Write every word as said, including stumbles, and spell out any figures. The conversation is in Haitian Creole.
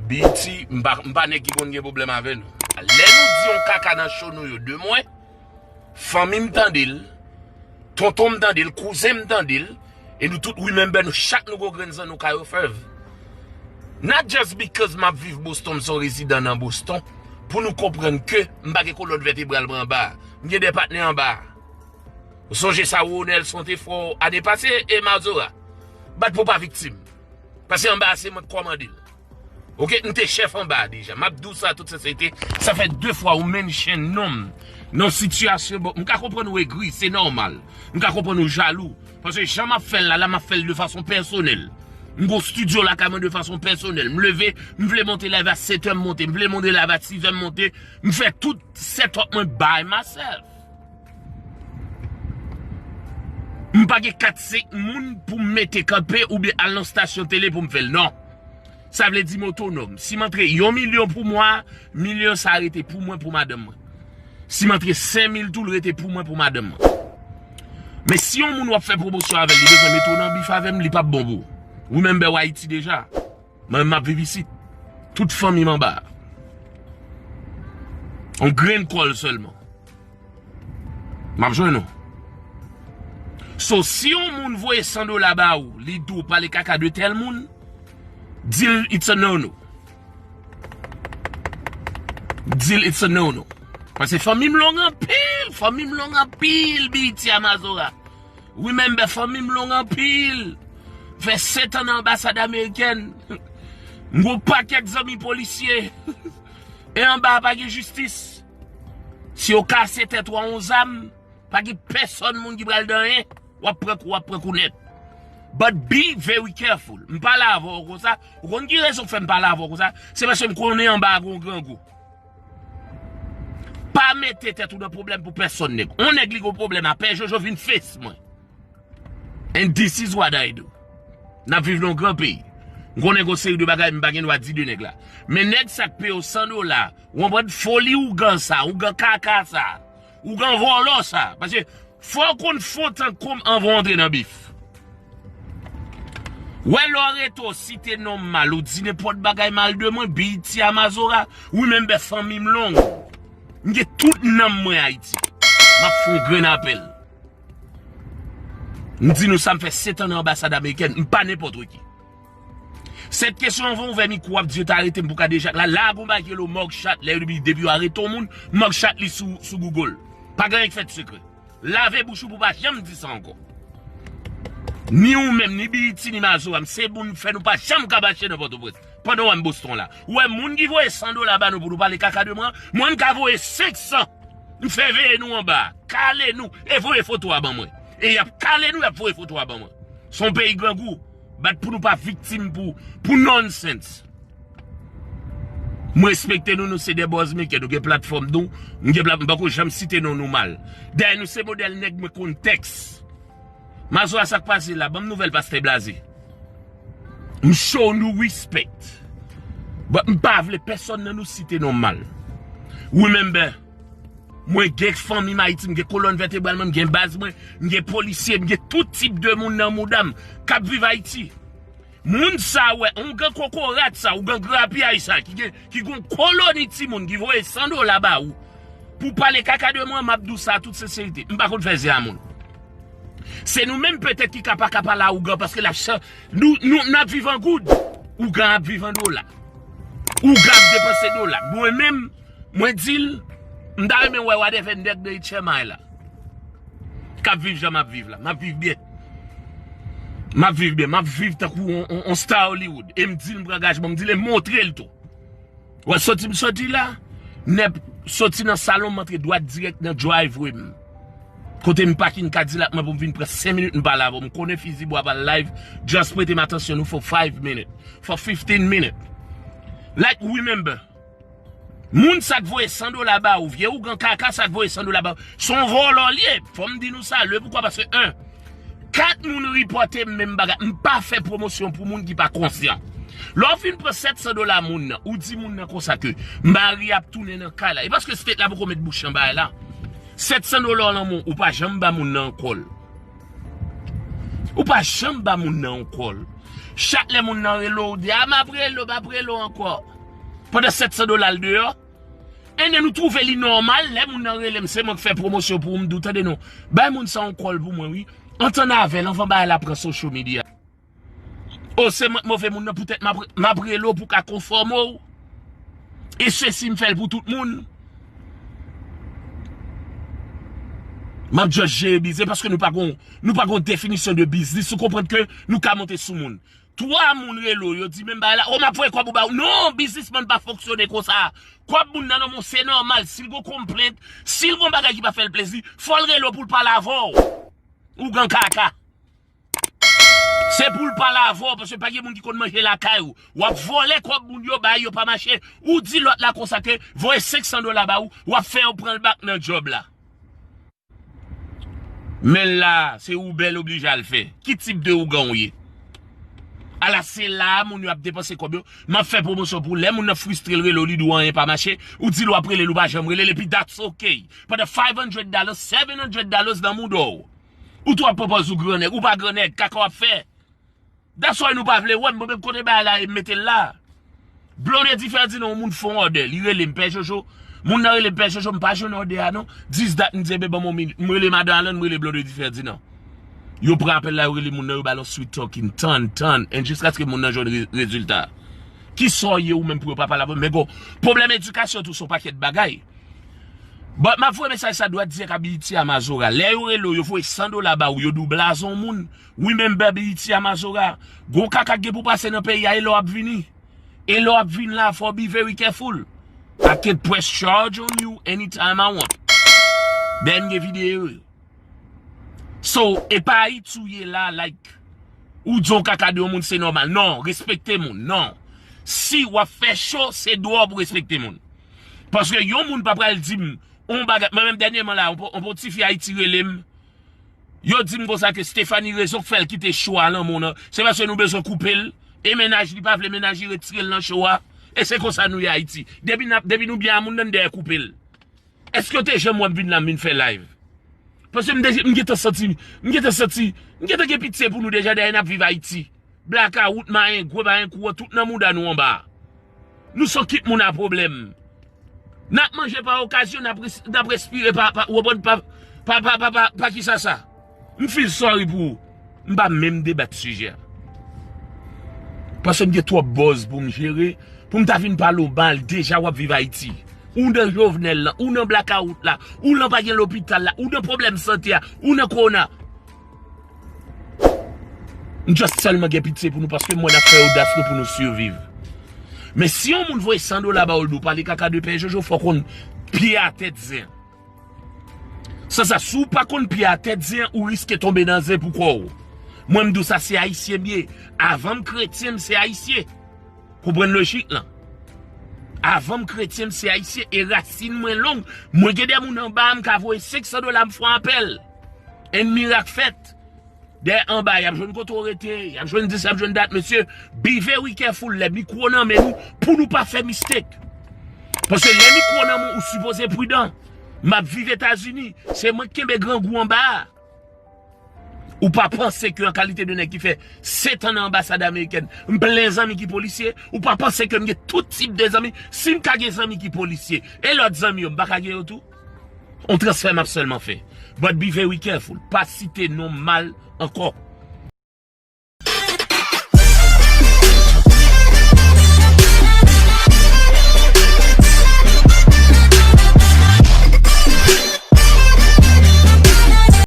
B E T, m pa, m pa nèg ki konn gen pwoblèm avè nou. Lè nou di yon kaka nan show nou yo de mwen, fanmi m tande l, tonton m tande l, kouzen m tande l, e nou tout remember nou chak nou gwo grenn zan nou Cayo Fèv. Not just because m ap viv Boston, m se yon rezidan nan Boston, pou nou konprann ke m pa gen kolòn vètebral mwen anba a. M gen de patnè anba a. Ou sonje sa Ronelson te fè w ane pase, e Mazora? Bat pou pa viktim. Paske anba a se mwen k kòmande l. Oke, m te chèf anba a deja. M ap di w sa tout senserite, sa fè de fwa ou mention non m nan sitiyasyon. Bon, m ka konprann ou egri, se nòmal. M ka konprann ou jalou. Paske jan m ap fè l la, la m ap fè l de fason pèsonèl. M gon estidyo lakay mwen de fason pèsonèl. M leve, m vle monte live a sèt è m monte, m vle monte live a sis è m monte. M fè tout setup mwen by myself. M pa gen kat senk moun pou m mete kanpe oubyen al nan stasyon tele pou m fè l, non. Sa vle di m otonòm. Si m antre yon milyon pou mwa, milyon sa a rete pou mwen, pou madanm mwen. Si m antre senk mil tou, l rete pou mwen, pou madanm mwen. Men si yon moun w ap fè pwomosyon avè l, li bezwen mete w nan bif avè m, li p ap bon pou ou. Remember w Ayiti deja. Mwen menm m ap viv isit. Tout fanmi m anba a. On grenn kòl sèlman. M ap jwenn ou. So, si yon moun voye san dola ba ou, li di w pale kaka de tèl moun, di l it's a no-no. Di l it's a no-no. Paske fanmi m long anpil, fanmi m long anpil, B E T a Mazora. Remember, fanmi m long anpil. Fè sèt an nan anbasad amerikèn. M gon pakèt zanmi polisye. E anba a pa gen jistis. Si yo kase tèt ou a yon zam, pa gen pèsòn moun ki pral di anyen. W ap pran kou, w ap pran kou nèt. But be very careful. M pale avè w konsa. Ou konn ki rezon k fè m pale avè w konsa? Se paske m konnen anba a gon grangou. Pa mete tèt ou nan pwoblèm pou pèsonn nèg. On nèg li gon pwoblèm a pè Jojo vin face mwen. And this is what I do. N ap viv nan yon gran peyi. M konnen gon seri de bagay m pa gen dwa di de nèg la. Men nèg sa k peye w san dola, w anprann foli ougan sa, ougan kaka sa, ougan vòlò sa. Paske fò w konn fon tankou m anvan w antre nan bif. Wè lè w rete w site non m mal, ou di nenpòt bagay mal de mwen, B E T a Mazora, remember fanmi m long. M gen tout nanm mwen Ayiti. M ap fè yon grenn apèl. M di nou sa m fè sèt an nan anbasad amerikèn, m pa nenpòt ki. Sèt kesyon anvan w ouvè mikwo w ap di yo ta arete m pou kadejak la, la gon bagay ki rele w mugshot, lè depi, depi yo arete yon moun, mugshot li sou, sou Google. Pa gen anyen k fèt sekrè. Lave bouch ou pou pa janm di sa ankò. Ni ou menm, ni B E T, ni Mazora, m se moun fè nou pa janm ka mache nan Pòtoprens. Pandan w wè m Boston la. Ou wè moun ki voye san dola ba nou pou nou pale kaka de mwen, mwen m ka voye senk san. M fè veye nou anba a, kale nou, e voye foto a ban mwen. E y ap kale nou, y ap voye foto a ban mwen. Se yon peyi grangou, bat pou nou pa viktim pou, pou nonsense. M respekte nou, nou se de bòz mekè, nou gen platfòm nou, m gen plat, m pako janm site non nou mal. Dayè nou se modèl nèg mwen konn tèks. Mazora sa k pase la, ban m nouvèl pastè Blaze. M show nou respect. But m pa vle pèsonn nan nou site non mal. Remember, mwen gen fanmi m Ayiti, m gen kolòn vètebral mwen, m gen baz mwen, m gen polisye, m gen tout tip de moun nan mouda m k ap viv Ayiti. Moun sa wè, ougan kokorat sa, ougan grapyay sa, ki gen, ki gon koloni timoun ki voye san dola ba ou pou pale kaka de mwen, m ap di w sa an tout senserite. M pa konn fè zen a moun. Se nou menm petèt ki ka pa ka pale a ougan paske l ap chan-, nou, nou, n ap viv an goud. Ougan ap viv an dola. Ougan ap depanse dola. Mwen menm, mwen di l, m ta renmen wè whatever nèg de H M I la k ap viv jan m ap viv la. M ap viv byen. M ap viv byen. M ap viv tankou on, on, on star Hollywood. E m di l m pran angajman. M di l e m montre l tou. Wè soti m soti la, nèp soti nan salon m antre dwat dirèk nan driveway m. Kote m pakin Cadillac mwen pou m vin pran senk minit m pale avè w. M konnen fizi bwa pa l live, just prete m atansyon nou for five minutes, for fifteen minutes. Like, remember, moun sa k voye san dola ba ou, vye ougan kaka sa k voye san dola ba ou, se yon vòlò l ye. Fò m di nou sa, le poukwa, paske, en, kat moun ripòte m menm bagay. M pa fè pwomosyon pou moun ki pa konsyan. Lè w fin pran sèt san dola moun nan, ou di moun nan konsa ke mari ap tounen nan kay la. E paske state la poko met bouch nan bagay la. Sèt san dola w nan men w, ou pa janm ba moun nan ankò l. Ou pa janm ba moun nan ankò l. Chak lè moun nan rele w, ou di, "A, m ap rele w, m ap rele w ankò." Pandan sèt san dola l deyò. And then ou twouve li nòmal, lè moun nan rele m, se mwen k fè pwomosyon pou ou, m di w, tande non, bay moun sa yon kòl pou mwen, wi. Antann avè l, anvan bagay la pran social media. O, se mwen k move moun nan, poutèt m ap, m ap rele w pou w ka konfòme w. E sesi m fè l pou tout moun. M ap just jere biznis paske nou pa gon, nou pa gon definisyon de biznis. Ou konprann ke nou ka monte sou moun. Twa moun rele w, yo di menm bagay la. O, m ap voye kòb ou ba ou. Non, biznismann pa fonksyone konsa. Kòb moun nan nan men w, se nòmal. Si l gon konplent, si l gon bagay ki pa fè l plezi, fò l rele w pou l pale avè w. Ougan kaka. Se pou l pale avè w, paske pa gen moun ki konn manje lakay ou. W ap vòlè kòb moun yo, bagay yo pa mache. Ou di lòt la konsa ke voye senk san dola ba ou, w ap fè yo pran l back nan djòb la. Men la, se Uber l oblije al fè. Ki tip de ougan w ye? Ala se la a moun yo ap depanse kòb yo. M ap fè pwomosyon pou lè moun nan fristre l rele w li di w anyen pa mache, ou di l w ap rele l ou pa janm rele l epi that's ok. Pandan five hundred dollars, seven hundred dollars nan mouda w. Ou tou ap pran pòz ou grannèg, ou pa grannèg, kaka w ap fè. That's why nou pa vle wè m, mwen menm kote bagay la e m mete l la. Blondedy Ferdinand, yon moun fè yon òdè, li rele m, Pè Jojo. Moun nan rele m, Pè Jojo, m pa jwenn òdè a non. Dis dat, m di, enben ban m yon minit. M rele Madan Alan, m rele Blondedy Ferdinand. Yo pran apèl la, yo rele moun nan, yo ba l yon sweet talking, tann, tann, and jiskaske moun nan jwenn re-, rezilta. Kisa w ye ou menm pou yo pa pale avè w? Men gon pwoblèm edikasyon tou, se yon pakèt bagay. But m ap voye mesaj sa dwat dirèk a B E T a Mazora. Lè yo rele w, yo voye san dola ba ou, yo di w blaze yon moun. Wi, men Barbie iti a Mazora. Gon kaka k gen pou pase nan peyi a, e lè w ap vini. E lè w ap vin la, fò w be very careful. I can press charge on you anytime I want. Then gen videyo yo. So, e pa Ayiti w ye la, like, ou di yon kaka de yon moun, se nòmal. Non, respekte moun, non. Si w ap fè cho, se dwa w pou respekte moun. Paske yon moun pa pral di m, yon bagay, mwen menm dènyèman la, yon, yon, yon ti fi Ayiti rele m, yo di m konsa ke Stephanie rezon k fè l kite cho a nan men w nan, se paske nou bezwen koupe l, e mennaj li pa vle mennaj li retire l nan cho a, e se konsa nou ye Ayiti. Depi n ap, depi nou byen a moun nan, n dèyè koupe l. Èske w te janm wè m vin la, m vin fè live? Paske m deja, m gentan santi, m gentan santi, m gentan gen pitye pou nou deja, dayè n ap viv Ayiti. Blakawout, mayen gwo, mayen kou an, tout nan mouda nou anba a. Nou se yon kit moun a pwoblèm. N ap manje pa okazyon, n ap res-, n ap respire pa, pa, w konprann, pa, pa, pa, pa, pa, pa kisa sa? M feel sorry pou ou. M pa menm debat sijè a. Paske m gen twòp buzz pou m jere, pou m ta vin pale w mal, deja w ap viv Ayiti. Ou nan Jovenel lan, ou nan blakawout la, ou lan pa gen lopital la, ou nan pwoblèm sante a, ou nan kowona. M just sèlman gen pitye pou nou paske m wè n ap fè odas nou pou nou siviv. Men si yon moun voye san dola ba w, l di w pale kaka de Pè Jojo, fò w konn pye a tèt zen. San sa, si w pa konn pye a tèt zen, ou riske tonbe nan zen pou kò w. Mwen, m di w sa, se Ayisyen m ye. Avan m kretyen, m se Ayisyen. Konprann lojik lan. Avan m kretyen, m se Ayisyen e rasin mwen long. Mwen gen de moun anba a, m ka voye senk san dola, m fè yon apèl. And mirak fèt. Dèyè anba, y ap jwenn kote w rete, y ap jwenn dis, y ap jwenn dat, mesye. Be very careful lè mikwo nan men nou, pou nou pa fè mistake. Paske lè mikwo nan men w, ou sipoze pridan. M ap viv Etazini, se mwen k kenbe grangou anba a. Ou pa panse ke an kalite de nèg ki fè sèt an nan anbasad amerikèn, m plen zanmi ki polisye, ou pa panse ke m gen tout tip de zanmi, si m ka gen zanmi ki polisye, e lòt zanmi yo, m pa ka gen yo tou? On transfè m ap sèlman fè. But be very careful, pa site non m mal ankò.